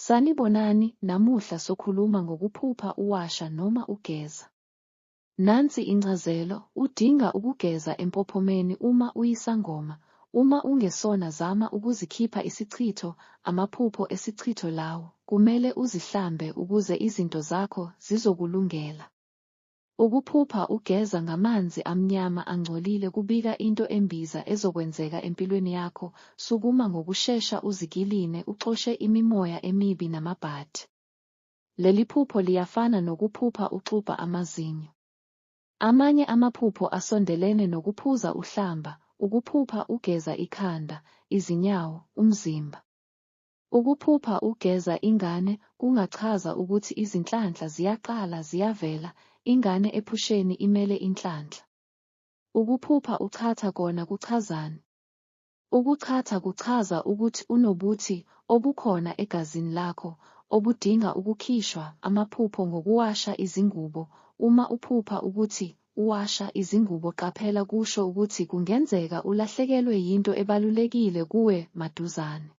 Sanibonani, namuhla sokhuluma ngokuphupha uwasha noma ugeza. Nansi incazelo, udinga ukugeza empophomeni uma uyisangoma, uma ungesona zama ukuzikhipha isichitho, amaphupho esichitho lawo, kumele uzihlambe ukuze izinto zakho zizokulungela. Ukuphupha ugeza ngamanzi amnyama angcolile kubika into embiza ezokwenzeka empilweni yakho, sukuma ngokushesha uzikiline uxoshe imimoya emibi namabhadi. Leliphupho liyafana nokuphupha uxubha amazinyo. Amanye amaphupho asondelene nokuphuza uhlamba, ukuphupha ugeza ikhanda, izinyawo, umzimba. Ukuphupha ugeza ingane kungachaza ukuthi izinhlanhla ziyaqala ziyavela, ingane ephusheni imele inhlanhla. Ukuphupha uchatha kona kuchazani? Ukuchatha kuchaza ukuthi unobuthi obukhona egazini lakho obudinga ukukhishwa, amaphupho ngokuwasha izingubo, uma uphupha ukuthi uwasha izingubo qaphela kusho ukuthi kungenzeka ulahlekelwe yinto ebalulekile kuwe maduzane.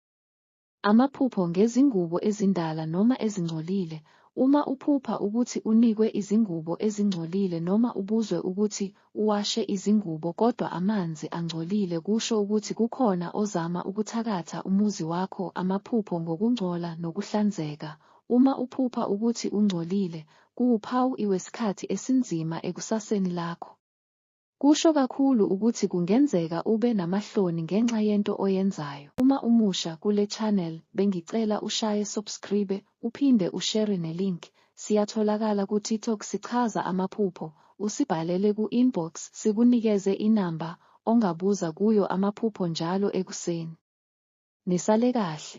Amaphupho ngezingubo ezindala noma ezingcolile, Uma uphupha ukuthi unikwe izingubo ezingcolile noma ubuzwe ukuthi uwashe izingubo kodwa amanzi angcolile kusho ukuthi kukhona ozama ukuthakatha umuzi wakho Amaphupho ngokungcola nokuhlanzeka, Uma uphupha ukuthi ungcolile, kuwuphawu Iwesikhathi esinzima ekusaseni lakho. Kusho kakhulu ukuthi kungenzeka ube namahloni ngenxa yento oyenzayo. Uma umusha kule channel bengicela ushaye subscribe uphinde ushare nelink, siyatholakala ku TikTok sichaza amaphupho, usibhalele ku inbox sikunikeze inamba ongabuza kuyo amaphupho njalo ekuseni. Nisale kahle.